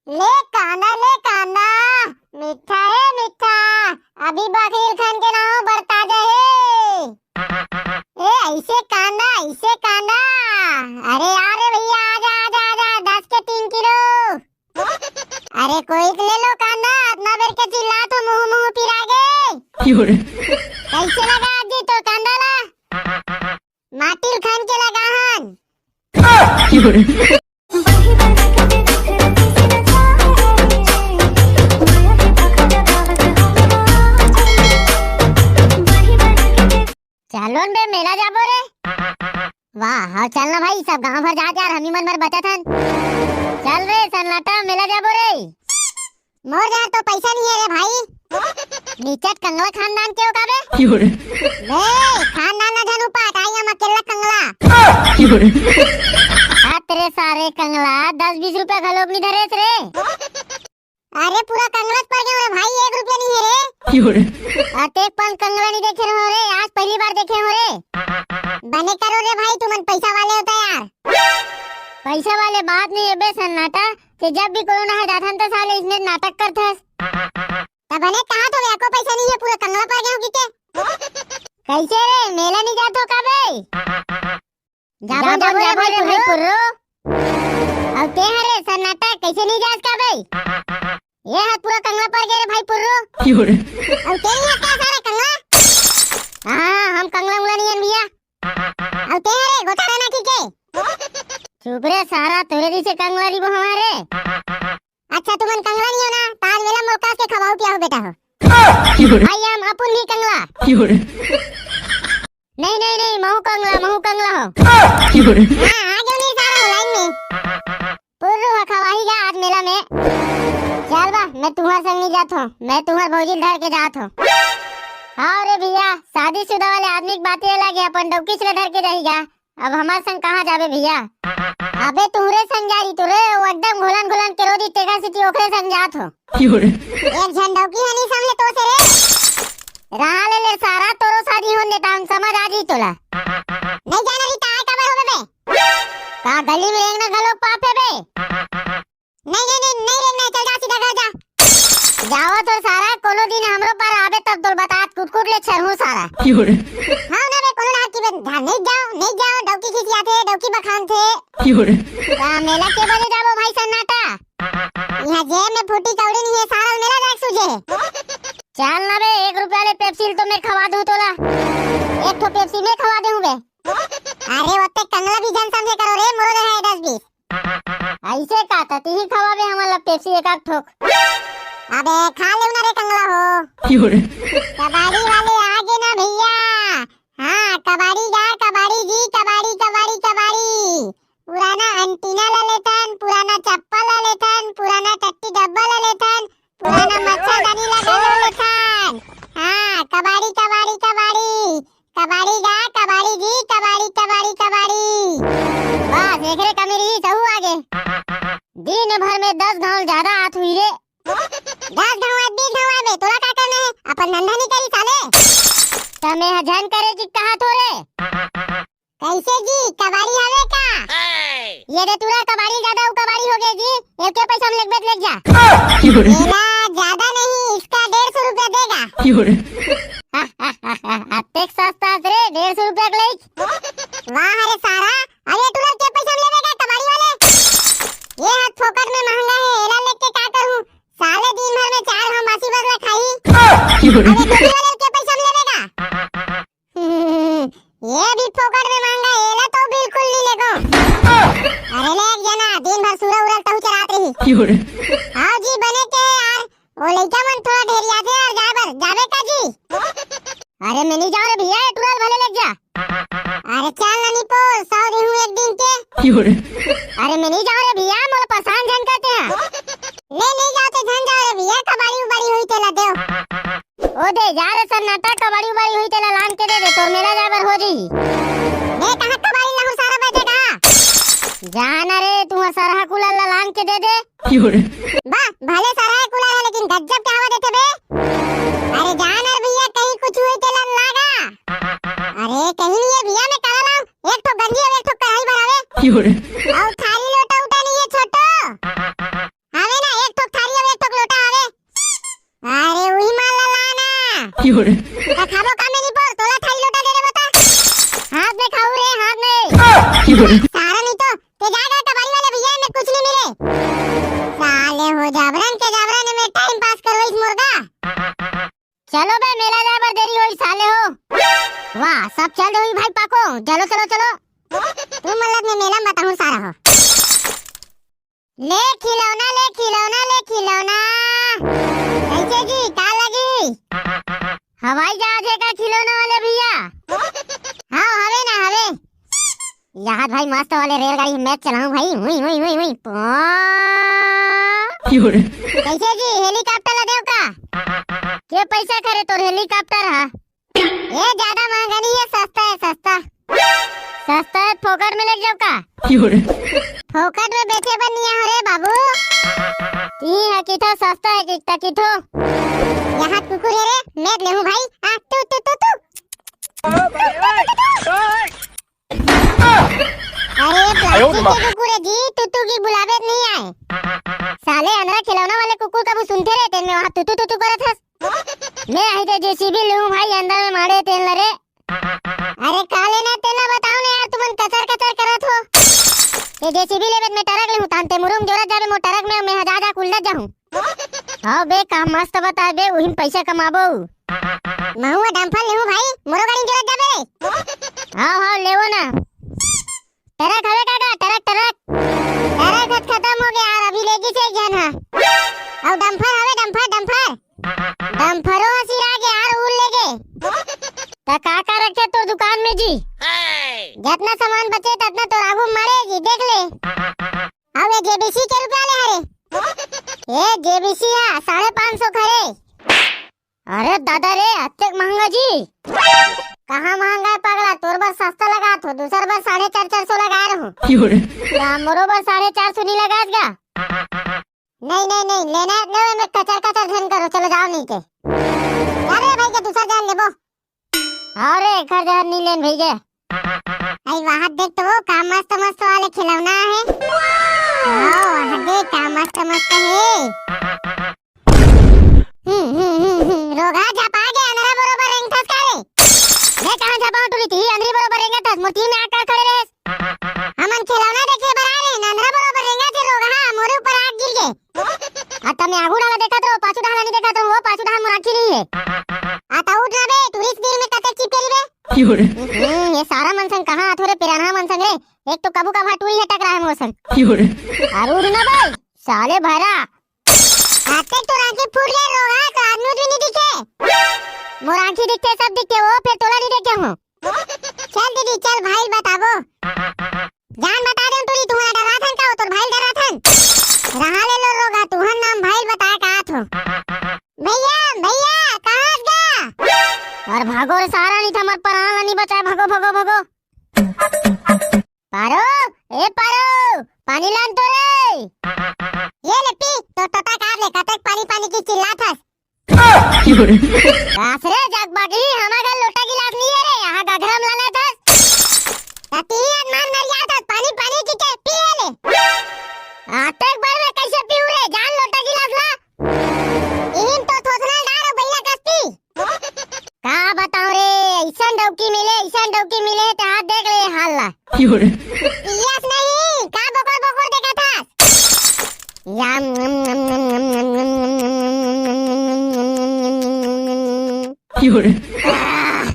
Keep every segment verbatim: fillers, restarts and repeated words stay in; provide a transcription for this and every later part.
ले कांदा, ले कांदा, मीठा हे मीठा, अभी बकरी ल खन के लाहूं, बर ताजा हे। ए, अइसे कांदा, अइसे कांदा। अरे आ रे भइया, आजा, आजा, आजा, दस के तीन किलो। अरे कोई ले लो कांदा, अतना बेर के चिल्लात हो, मुंह मुंह पिरा गे। कइसे लगा जी तोर कांदा ला? माटी ल खन के लगा हन। चलो न बे, मेला जाबो रे। वाह, अउ चल ना भाई, सब गांव भर जात यार, हमी मन भर बचत हन। चल रे सन्नाटा, मेला जाबो रे। मोर जहर तो पइसा नइ हे रे भाई। नीचट कंगला खानदान के हो का बे? ले, खानदान ला झन उपाट, आई हम अकेला कंगला। हत रे सारे कंगला, दस बीस रुपया घलोक नइ धरेस रे। अरे पूरा कंगलत पड़ गेंव रे भाई, एक रुपया नइ हे रे। अतेक पन कंगला नइ देखे रहेंव रे, आज पहली बार देखे हों रे। बने करो रे भाई, तुमन पइसा वाले हो त यार। पइसा वाले बात नइ हे बे सन्नाटा, ते जब भी कोनो डहर जाथन त साले इसने नाटक करथस। त बने कहा तो एको पइसा नइ हे, पूरा कंगला पड़ गेंव कि के। कइसे रे, मेला नइ जाथो का बे? जाबो, जाबो, जाबो रे भाई पुर्रो। अउ ते हरे सन्नाटा, कइसे नइ जास का बे? ए हा पूरा कंगला पड़ गे रे भाई पुर्रो। अउ ते नइ हस का सारा कंगला? हाँ, हम कंगला उंगला नइ हन भइया। अउ ते हरे गोठा रहना ठीक हे? चुप रे सारा, तोरे जइसे कंगला रहिबो हमन रे। अच्छा, तुमन कंगला नइ हो ना, त आज मेला मोर कस के खवाहू पियाहू बेटा हो। भाई हम अपुन भी कंगला। नहीं, नहीं, नहीं, महूं कंगला, महूं कंगला हों। हाँ, आ गेंव नी सारा हो लाइन में। पुर्रू ह खवाही गा आज मेला में। चल बा, मैं तुंहर संग नइ जात हों, मैं तुंहर भौजी ल धर के जात हों। हाँ रे भइया, शादीशुदा वाले आदमी के बाते अलग हे, अपन डौकी ल धर के जाही गा, अब हमर संग कहाँ जाबे भइया? अबे तुंहरे संग जा रही तो रे, वो एकदम घुलन घुलन के रो दिस, तेखर सेती ओखरे संग जात हों। एक झन डौकी ह नइ संभले तो से रे। रहा ले ले सारा, तोरो शादी होन देता हूँ, समझ आ जी तोला। नइ जाना रही त आय काबर होबे बे? का गली में रेंगना घलो पाप हे बे? नइ, नइ, नइ, नइ रेंगना हे, चल जा सीधा घर जा। जावत हों सारा, कोनो दिन हमरो पार आबे तब तोला बतात कुटकुट ले छरहूं सारा। हाँ ना बे, कोनो ना की बे, ध्यान नइ जाओ, नइ जाओ, डौकी खिसियाथे, डौकी बखानथे। का मेला के बजे जाबो भाई सन्नाटा? इहाँ जेब में फूटी कौड़ी नइ हे, सारा मेला जाके सूझे हे। चल ना बे, एक रुपया ले पेप्सी ल तो मैं खवा दूं तोला। एक ठो पेप्सी मैं खवा देहूं बे। अरे ओते कंगला भी झन समझे करो रे, मोरो दे हे दस बीस। अइसे का त तिही खवाबे हमन ला पेप्सी एक आध ठोक। अबे खा लेव ना रे कंगला हो। कबाड़ी वाले आ गे ना भइया। हाँ, कबाड़ी गा, कबाड़ी जी, कबाड़ी, कबाड़ी, कबाड़ी। पुराना एंटीना ला लेथन, पुराना चप्पल ला लेथन, पुराना टट्टी डब्बा ला लेथन, पुराना मच्छरदानी ला घलो लेथन। हाँ, कबाड़ी, कबाड़ी, कबाड़ी। कबाड़ी गा, कबाड़ी जी, कबाड़ी, कबाड़ी, कबाड़ी। बस, एकरे कमी रहिस, अउ आगे। दिन भर में दस घांव जादा आत हुई रे। दस घांव आय, बीस घांव आय बे, तोला का करना हे? अपन धंधा नइ करी साले। त मैं ह झन करे जी कहाथों रे। कइसे जी, कबाड़ी हवे का? ये दे टूरा, कबाड़ी जादा अउ कबाड़ी हो गे जी, एके पइसा में लेगबे त लेग जा। एला जादा नहीं, इसका डेढ़ सौ रुपया देगा। अतेक सस्ता रे, डेढ़ सौ रुपया के लइक। वाह रे सारा, अरे टूरा के पइसा में लेबे का कबाड़ी वाले? ये हाथ फोकट में महंगा हे, एला लेके का करहूं? साले दिन भर में चार घांव बासी बसला खाही। अरे टूरा वाले के पइसा में लेबे का? ये भी फोकट में महंगा, एला तो बिल्कुल नइ लेगों। अरे ले एक जना, दिन भर सूरा उरा ल तहू चरात रही। आओ जी, बने के यार, वो लइका मन थोड़ा ढेरियाथे यार, जाए बर, जाबे का जी? अरे मैं नइ जांव रे भइया, ए टूरा ल भले लेग जा। अरे चल ना निपोर, सौ देहूं एक दिन के। अरे मैं नइ जांव रे भइया, मोला परेशान झन करते हैं। ले नइ जांव ते झन जांव रे भइया, कबाड़ी उबाड़ी होही तेला देव। ओ दे जा रे सन्नाटा, कबाड़ी उबाड़ी होही तेला लान के दे दे, तोर मेला जाए बर हो जही। मैं कहां कबाड़ी लाहूं सारा बजे का? जा ना रे, तुंहर सरहा कूलर ला लान के दे दे। बा, भले सरहा कूलर हे, लेकिन गज्जब के हवा देथे बे। अरे जा ना रे भइया, कहीं कुछ होही तेला लागा। अरे कहीं नइ हे भइया, मैं काला लांव, एक ठो गंजी अउ एक ठो कढ़ाई भरावे। अउ थारी लोटा उटा नइ हे छोटो। हवे ना, त खाबो का मैं निपोर, तोला थारी लोटा दे रे बता। हाथ में खाऊ रे, हाथ में। सारा नहीं तो, ते जा, जा, कबाड़ी वाले भैया, में कुछ नहीं मिले। साले हो, जबरन के जबरन में टाइम पास करो इस मुर्गा। चलो बे, मेला जाए बर देरी होई साले हो। वाह, सब चल रही भाई पाको, चलो, चलो, चलो। तू मतलब मैं मेला में बताऊं सारा हो। ले खिलौना, ले खिलौना, ले खिलौना। कैसे जी, का लगी? हवाई जहाज है का खिलौना वाले भैया? हाँ, हवे ना, हवे। यार भाई, मस्त वाले रेलगाड़ी में चलाऊं भाई, हुई, हुई, हुई, हुई। कैसे जी, हेलीकॉप्टर ला देव का? के पैसा करे तोर हेलीकॉप्टर हा? ए, ज्यादा महंगा नहीं है, सस्ता है, सस्ता। सस्ता है, फोकट में ले जाओ का? फोकट में बेचे बर नहीं हो रे बाबू। ती है किथो सस्ता है कि, त किथो। यहाँ कुकुर है रे, मैं लेहूं भाई। आ, तू, तू, तू, तू। अरे, प्लास्टिक के कुकुर है जी, तू, तू की बुलावे नहीं आए। साले अंदर खिलौना वाले कुकुर कबू सुनते रहते, मैं वहाँ तू, तू, तू, तू करत हस। मैं आही ते जेसीबी लूं भाई, अंदर में मारे तेल न रे। अरे का लेना तेल न बताओ ना यार, तुमन कचर कचर करत हो। ये जेसीबी लेबे त मैं ट्रक लेहूं, तान ते मुरुम जोरत जाबे मोर ट्रक में, मैं हजा जा कुल्लत जाहूं। हां बे, काम मस्त बताए बे, उहिम पैसा कमाबो। महू डंफर लेहूं भाई, मोरो गाड़ी जोरत जाबे रे। हां हां, लेवो ना। ट्रक हवे काका, ट्रक, ट्रक। ट्रक हत खत्म हो गया यार, अभी लेगी से एक झन हा। अउ डंफर हवे, डंफर, डंफर। डंफरो ह सिरा गे यार, उड़ लेगे। त का का रखे तोर दुकान में जी? जतना सामान बचे ततना तोर आगू मारे जी, देख ले। अउ ये जेबीसी के रुपया ले हरे। ये जेबीसी हा साढ़े पाँच सौ खरे। अरे दादा रे, अतेक महंगा जी? कहाँ महंगा है पगला, तोर बर सस्ता लगात हो, दूसर बर साढ़े चार, चार सौ लगा रहूं। या मोरो बर साढ़े चार सौ नहीं लगात गा? नहीं, नहीं, नहीं, लेना है, नहीं, मैं कचर कचर झन करो, चलो जाओ नहीं के। अरे भाई के दूसर जान लेबो। अरे, एकर जहर नहीं लेन भैया। आई वाह, देख तो वो का मस्त मस्त वाले खिलौना है। हाँ, वाह, देख का मस्त मस्त है। हम्म, हम्म, हम्म, हम्म, रोगहा झपा के अंदरा बरोबर रेंगथस का रे? मैं कहाँ झपाऊं टूरी, ती अंदरी बरोबर रेंगथस, मोर तीर में आकर खड़े रहे। हमन खिलौना देखे बर आ रहे, अंदरा बरोबर रेंगथे रोगहा, मोरे ऊपर आके गिर गे। आ तमे आगू डाला देखत रहो, पाछू डाला नहीं देखत रहो, वो पाछू डाला मोर आँखी नहीं है। आ ता उठ ना बे, टूरिस्ट भीड़ में कते चिपके रही बे। हम्म, ये सारा मन संग कहाँ आथो रे, पिरान्हा मन संग रे। एक तो कभू कभार टूरी है टकरा है मोर संग। अरे उठ ना बे, साले भैरा। आते तो रांची फूट गए रोगा, तो आदमी भी नहीं दिखे। मोर आँखी दिखते, सब दिखते, वो फिर तोला नहीं देखे हूँ। चल दीदी, चल भाई बताबो। जान बता दे टूरी, तुम्हारा डराथन का हो, तोर भाई डराथन। रहा ले लो रोगा, तुहन नाम भाई बताए का आत हो। भैया, भैया, कहाँ गा? और भागो रे, सारा नहीं था, हमार प्राण नहीं बचाए, भागो, भागो, भागो। पारो, ए पारो, पानी लान तो रे। ये ले पी, तो तोता का ले, कतक पानी पानी की चिल्लात हस। कास रे जगबागी, हमार घर लोटा गिलास नहीं है रे, यहाँ गघरा में लाना था। तती अनमान मर गया था, पानी पानी की के पिए ले। आते एक बार में कैसे पीऊ रे, जान लोटा गिलास ला। इहिन तो थोथना डार बइला कस्ती। का बताओ रे, ऐसन डौकी मिले, ऐसन डौकी मिले, ते हाथ देख ले हाल ला। पियास नहीं, का बकर बकर देखा था? याम, नम, नम, नम। आह,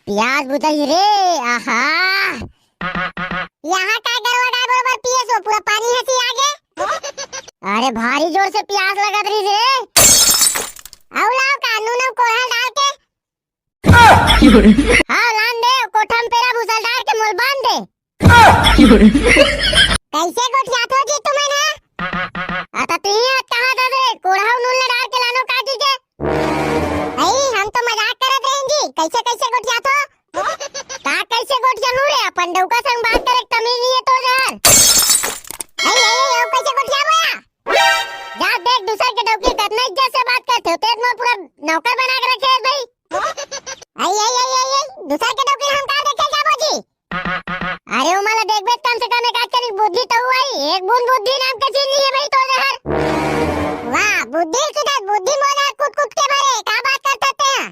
पियास बुझाई रे, आहा। यहाँ का गरवा गाय बरोबर पिए सो, पूरा पानी हंसी आगे। अरे भारी जोर से पियास लगत रही रे। आऊ लाओ का नून अऊ कोढ़ा डाल के। हाँ, लान दे, कोठा में पेरा भूसा डाल के मोल बांध दे। कैसे गोठियात हो जी तुमन ह? आता तुही हाथ कहाँ दे दे, कोढ़ा नून ले डाल के लानो काकी के। भाई, हम तो मजाक करत रहे जी, कैसे कैसे गोठियात हो? का कैसे गोठियाहूँ रे, अपन डौका संग बात करे तमीज नहीं है तो यार। भाई, ये, ये, ये कैसे गोठियाबो या? जा देख दूसर के डौकी कतना इज्जत से बात करथे, तेज मोर पूरा नौकर बना के रखे है भाई। आई, आई, आई, आई, आई, दूसर के डौकी हम का देखे जाबो जी? अरे ओमा ला देखबे त कम से कम एक आध कनी बुद्धि तो आई, एक बूंद बुद्धि नाम के चीज नहीं है भाई तो जहर। वाह, बुद्धि किधर, बुद्धि मोला कुट कुट के भरे, का बात करत हस तें?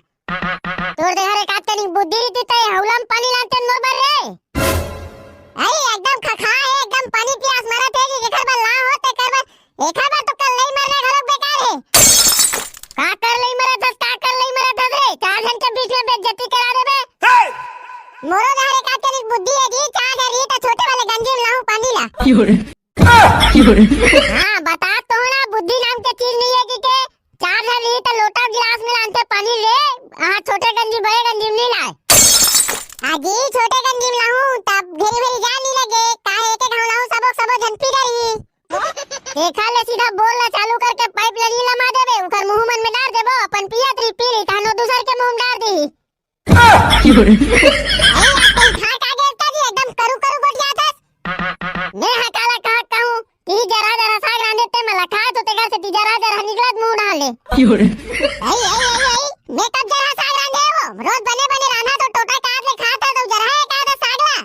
की हो रे? की हो रे? हाँ, बता तो ना, बुद्धि नाम के चीज नहीं है कि के? चार झन रही त लोटा गिलास में लानथे पानी रे। हाँ, छोटे गंजी, बड़े गंजी में नहीं लाए। आजी, छोटे गंजी में लाहूं, तब घेरी भेरी जा नहीं लगे। काहे के घाव लाहूं, सबो, सबो झन पी डरी। एखर ले सीधा बोर ला चालू करके पाइप लाइन लमा देबे, ओकर मुंह मन में डार देबो, अपन पियत रही, पी ली, तहनो दूसर के मुंह में डार दी। की हो रे? अरे, आज कहीं खा का गेल का जी, एकदम करू करू गोठियाथस। मैं हा काला कहा कहूं, ती जरा जरा साग रांधे ते मला खा तो ते घर से ती जरा जरा निकलत मुंह डाल ले। की हो रे? आई, आई, आई, आई, मैं कब जरा साग रांधे हो? रोज बने बने रांधा तो टोटा काट ले खाता तो जरा है का साग ला।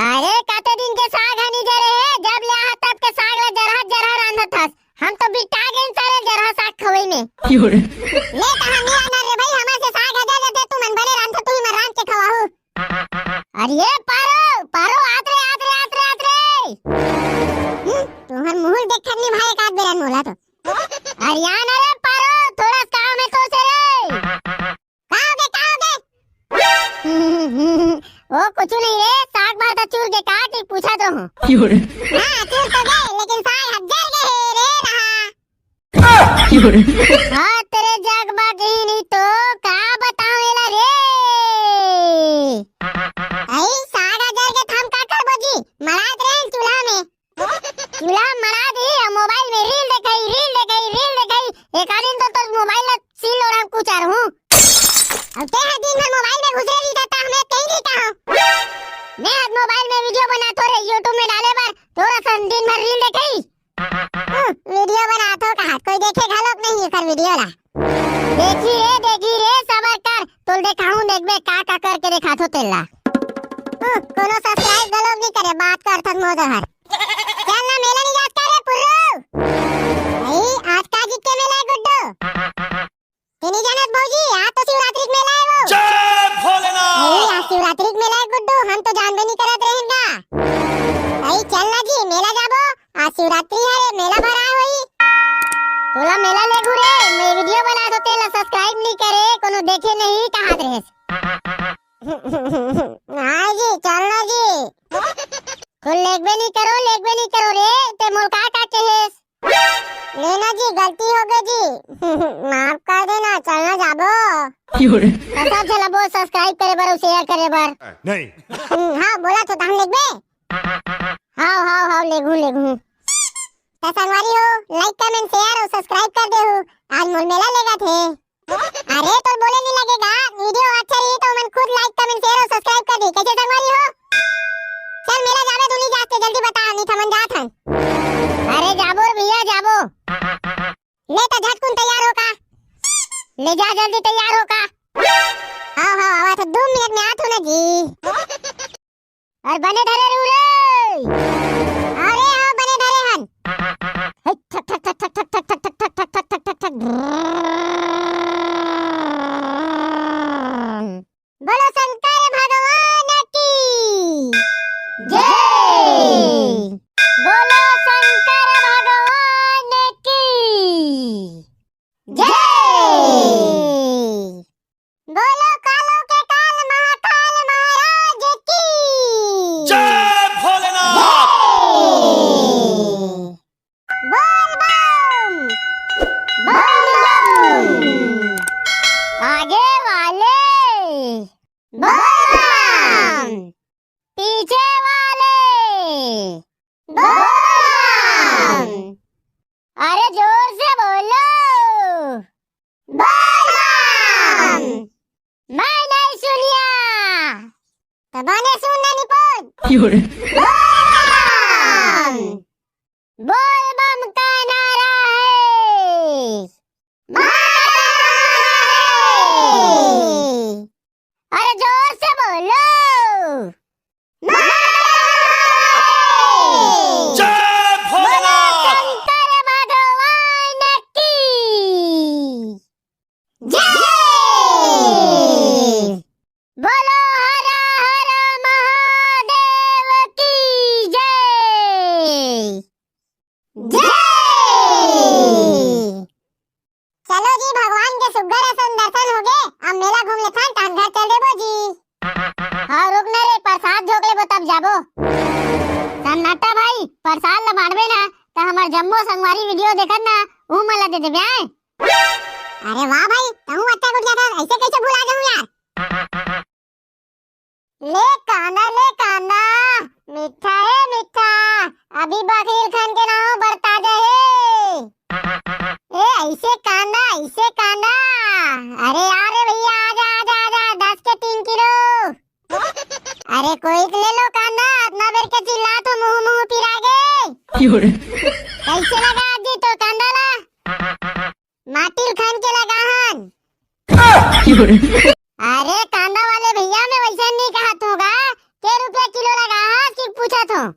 अरे, कते दिन के साग हनी जरे हे, जब ले आहा तब के साग ला जरहा जरहा रांधत हस। हम तो बिटा गेन सारे जरहा साग खवई में। की हो रे? ले त हम नहीं रांधन रे भाई, हमर से साग हजा जाते, तू मन बने रांधत, तू ही मन रांध के खवाहू। अरे पारो, पारो, आत रे, आत रे, आत रे, आत रे। हम्म, तुहर मुंह देखत नहीं भाई, एक आध बेरन मोला तो। अरे आ ना रे पारो, थोड़ा काम है तो से रे। का होगे, का होगे? वो कुछ नहीं रे, साग भात चूर के काट के पूछा तो हूँ। की हो रे? हाँ, चूर तो गए, लेकिन साग हज्जर के हे रे रहा। की हो रे? हाँ, तेरे जग बा कहीं नहीं तो का बताऊं एला रे? आई साग हज्जर के थाम का करबो जी? मलात रहे चूल्हा में। चूल्हा मरा दी, मोबाइल में रील देखई, रील देखई, रील देखई। एक आध दिन तो तोर मोबाइल ला सील लोड़ा कुचार हूँ। अब ते हर दिन भर मोबाइल में घुसरे रही था, हमें कहीं नहीं कहा। मैं आज मोबाइल में वीडियो बनाथो रे, YouTube में डाले बर, तोरा सन दिन भर रील देखई। हम्म, वीडियो बनाथो कहा, कोई देखे घलोक नहीं एकर वीडियो ला। देखी रे, देखी रे, सबर कर, तोल देखाऊं, देखबे का का करके देखाथो तेला। हम्म, कोनो subscribe घलोक नहीं करे, बात करथन मोदो हर। चल ना, मेला नहीं जात का रे पुर्रू? भाई, आज का जीत के मेला है गुड्डू? ते नहीं जानत भौजी, आज तो शिवरात्रि के मेला है वो। जय भोलेनाथ। भाई, आज शिवरात्रि के मेला है गुड्डू, हम तो जानबे नहीं करत रहेन गा। भाई, चल ना जी, मेला जाबो, आज शिवरात्रि है रे, मेला भरा होई। तोला मेला लेगू रे, मैं वीडियो बनाथो तेला subscribe नहीं करे, कोनो देखे नहीं, कहात रहेस। हाँ जी, चल ना जी। कोई लेगबे नहीं करो, लेगबे नहीं करो रे, ते मोर का का कहेस? लेना जी, गलती हो गई जी। माफ कर देना, चलना जाबो। की हो रे? तो सब झला बोल, subscribe करे बर अउ share करे बर। नहीं। हम्म, हाँ, बोला तो हम लेगबे। हाँ, हाँ, हाँ, लेगू, लेगू। तो संगवारी हो, like, comment, share अउ subscribe कर देहू। आज मोर मेला लेगथे। अरे, तोर बोले नहीं लगेगा, वीडियो अच्छा रही तो मन खुद like, comment, share अउ subscribe कर दी। कैसे संगवारी हो? चल, मेला जाबे दुनी जास्ते, जल्दी बता, नहीं थमन जात हन। अरे, जाबो रे भैया, जाबो। ले तो झटकुन तैयार हो का। ले जा, जल्दी तैयार हो का। हाँ, हाँ, आवा तो दो मिनट में आत हो ना जी। अरे बने धरे रहू रे। अरे हाँ, बने धरे हन। हे, ठक, ठक, ठक। बोलो शंकर भगवान की जय। बोलो शंकर भगवान की जय। बोलो कालो के काल महाकाल महाराज की जय भोलेनाथ। जय। बोल बम, बोल बम। आगे वाले बोल बम, पीछे वाले बोल बम। अरे जोर से बोलो। बोल बम। मैं नहीं सुनिया। तो बने सुन ना निपोज। बोल बम। बोल बम का नारा है। माता है। अरे जोर से बोलो। जय भोलेनाथ। शंकर भगवान की जय। बोलो हर हर महादेव की जय। जय। चलो जी, भगवान के सुग्घर असन दर्शन होगे, अब मेला घूम लेथन, तहन घर चल देबो जी। हाँ, रुक ना रे, प्रसाद झोंक लेबो तब जाबो। सन्नाटा भाई, प्रसाद ला बांटबे ना, त हमर जम्मो संगवारी video देखत ना, उहू मन ला दे देबे, आय। अरे वाह भाई, तहूँ अच्छा गोठियाथस, ऐसे कैसे भुला जाऊं यार। ले कांदा, ले कांदा, मीठा हे मीठा, अभी बकरी ल खन के लाहूं, बर ताजा हे। ए, ऐसे कांदा, ऐसे कांदा। अरे यार रे भैया, आजा, आजा, आजा, दस के तीन किलो। अरे कोई ले लो कांदा, अतना बेर के चिल्लात हो, मुंह, मुंह पिरा गे। कैसे लगा आजी तोर कांदा ला? माटी ल खन के लगा हन। अरे कांदा वाले भैया, मैं वैसे नहीं कहत हों गा, के रुपया किलो लगा हस कि पूछत हों।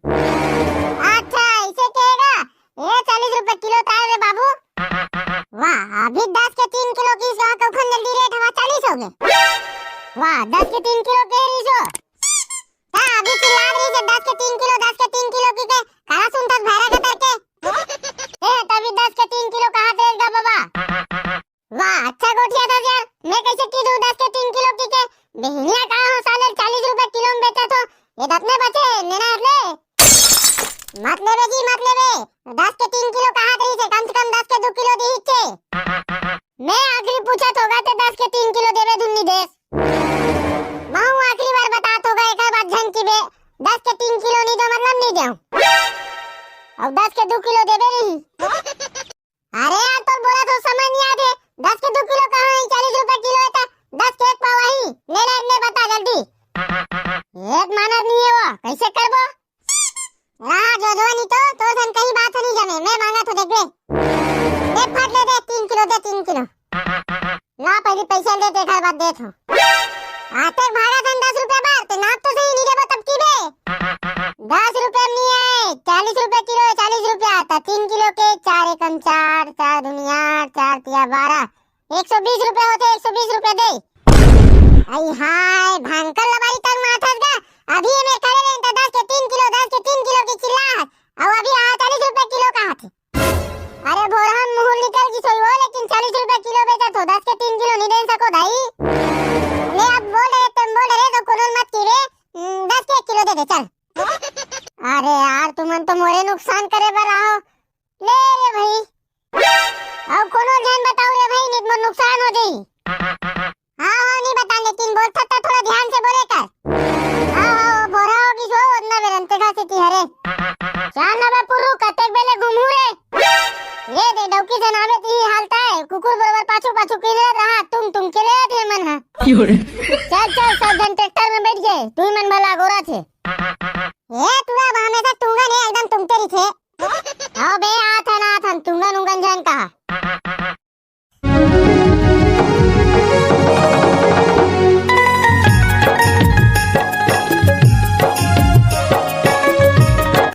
अच्छा, ऐसे कहेगा, ए, चालीस रुपया किलो ताय रे बाबू। वाह, अभी दस के तीन किलो की सौ के उखन जल्दी रेट हवा चालीस हो गए। वाह, दस के तीन किलो के रिसो। हाँ, अभी चिल्लात रही से दस के तीन किलो, दस के तीन किलो की के, काला सुनथस भैरा के तरके। ए, तभी दस के तीन किलो कहा तेरे गा बाबा। वाह, अच्छा गोठियाथस यार, मैं कैसे की दूं दस के तीन किलो की के? बेहनिया कहा हो साले, चालीस रुपया किलो में बेचत हो, ये दतने बचे, नेना हटले। मत लेबे जी, मत लेबे, दस के तीन किलो कहा रही से, कम से कम दस के दो किलो दी छे। मैं आखिरी पूछत हों गा ते दस के तीन किलो देबे धुन नी देस। महू आखिरी बार बतात हों गा, एक बात झन की बे, दस के तीन किलो नहीं दो मतलब नहीं देऊं। अब दस के दो किलो देबे नहीं। अरे यार, तोर बोला तो समझ नहीं आते। दस के दो किलो कहाँ है? चालीस रुपए किलो है ता, दस के एक पाव ही। ले ले, ले बता जल्दी। एक मानत नहीं है वो, कैसे करबो? रहा जो जो नहीं तो, तोर सन कहीं बात नहीं जमे, मैं मांगा तो देख ले। दे फट ले, दे तीन किलो, दे तीन किलो। ला पहली पैसा दे, तेकर बाद देत हो। आते भागा थन दस रुपया बार, ते नाप तो सही नहीं देबो तब की बे। दस रुपया नहीं है, चालीस रुपया किलो है, चालीस रुपया आता। तीन किलो के चार एकम चार, चार दुनिया आठ, चार तिया बारह, एक सौ बीस रुपया होते, एक सौ बीस रुपया दे। आई हाय, भयंकर लबारी तंग माथस गा। अभी ये मेरे खड़े रहे तो दस के तीन किलो, दस के तीन किलो की चिल्ला है। अब अभी हाँ चालीस रुपया किलो का हाथ। अरे भोरहन मुहुर निकल गिस होई वो, लेकिन चालीस रुपया किलो बेचत हो, दस के तीन किलो नहीं दे सको दाई। ले अब बोल रहे, तुम बोल रहे तो कोनो मत की रे, हम्म, दस के एक किलो दे दे, चल। अरे यार, तुमन तो मोरे नुकसान करे बर आओ। ले रे भाई, अब कोनो झन बताओ रे भाई, नहीं तो मोर नुकसान हो जाई। हाँ, हाँ, नहीं बता, लेकिन बोलथस त थोड़ा ध्यान से बोले कर। हाँ, हाँ, वो बोरा हो गिस हो, ओतना बेरन ते घासे ती हरे। चाल ना बे पुर्रू, कतेक बेले घूमू रे? ये दे, डौकी झन आवे ती हालता है, कुकुर बरोबर पाछू पाछू के ले रहा, तुम तुम के ले थे मन हा। चल चल, सब झन ट्रैक्टर में बैठ गए, तू ही मन भला गोरा थे। ये तू अब हमेशा तुंगा ने एकदम तुंगते रही थे। हाँ बे, आथन, आथन, तुंगन उंगन झन कहा।